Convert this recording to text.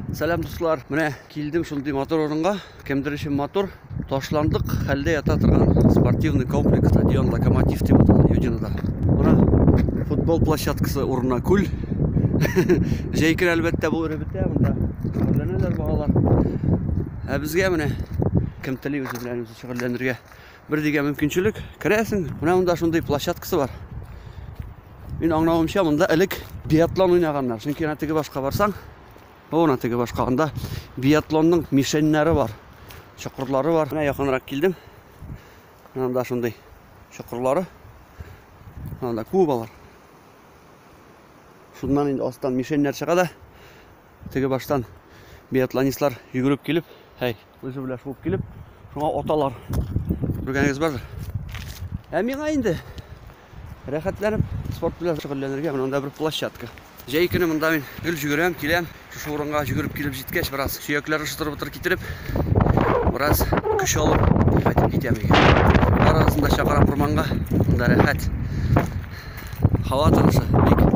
Сәлам, дуслар. Менә килдем шундый матур урынга. Кемдер өчен матур, ташландык хәлдә ята торган спортивный комплекс, стадион Локомотив дип атала Юдинода. Менә футбол площадкасы урынына күл. Җәй көне әлбәттә бу эреп бетә, монда шөгыльләнәләр балалар. Ә безгә менә кем тели үзе белән үзе шөгыльләнергә бер дигән мөмкинчелек. Керәсең, менә монда шундый площадкасы бар. Мин аңлавымча, монда элек биатлон уйнаганнар. Чөнки әнә теге башка барсаң, ана теге башка анда биатлонның мишеньнәре бар, чокырлары бар. Менә якынрак килдем. Менә анда шундый чокырлары. Анда күп алар. Шуннан инде астан мишеньнәр чыга да, теге баштан биатлонистлар йөгереп килеп, әй, үзе белән шуып килеп, шуңа аталар. Күргәнегез бардыр. Ә миңа инде рәхәтләнеп спорт белән шөгыльләнергә менә монда бер площадка. Җәй көне монда мин гел жүгерәм, киләм. Шушы урынга жүгереп килеп җиткәч, бераз сөякләрне шытыр-бытыр китереп, бераз көч алып кайтып китәм өйгә. Барыгызны да чакырам урманга. Монда рәхәт. Һава торышы бик.